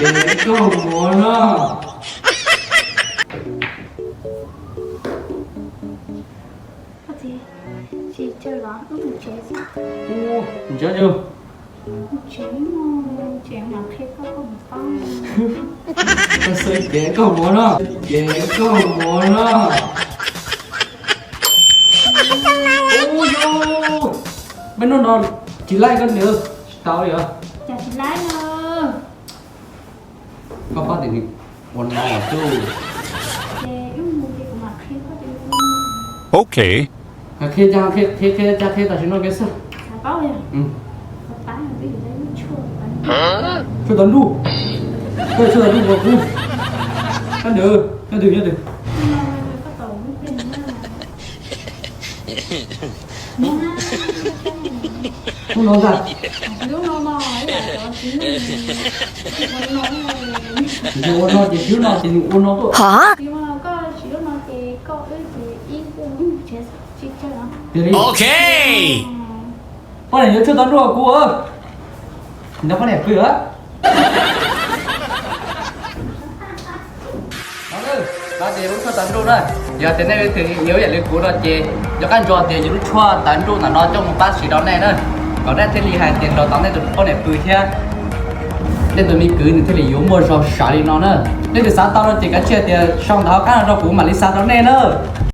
Koj mus no. Koj txiv, tsis caw los wb mus tsev xwb. Mus tsev, mus tsev, mus tsev mas qhia koj, koj mus tau. Koj xav ces koj mus no, ces koj mus no. Ub yus, peb hnub no tsis laij koj nws tsis tau li os. Cas tsis laij no? Koj paub tias nws ua no xwb. Ok. Qhia, qhia, qhia, qhia tam sim no kiag xwb. Tshuaj tau nruj. Koj tshuaj tau nruj ua kuv. Koj nws, nyob twg, nyob twg. Hnub no ntag. Nws ua no ces hnub no ces nws ua no tuaj. Tiag li. Ok. Poj niam yuav tshuaj tau nruj kuv. Nrog poj niam pw. No ces lub tshuaj tau nruj na, yog tias nej leej twg nyiam ib yam li kuv no ces yog qab ntso tias yus lub tshuaj tau nruj ntawm no coj mus pab siv rau nej na, kom nej thiaj li hais tias nrog tau nej tus poj niam pw thiab nej tus me kwv nws thiaj li yuav muaj zog sav li no na. Nej twg xav tau no ces kav tsij tias sau ntawv hauv qab no rau kuv mam li xa rau nej na.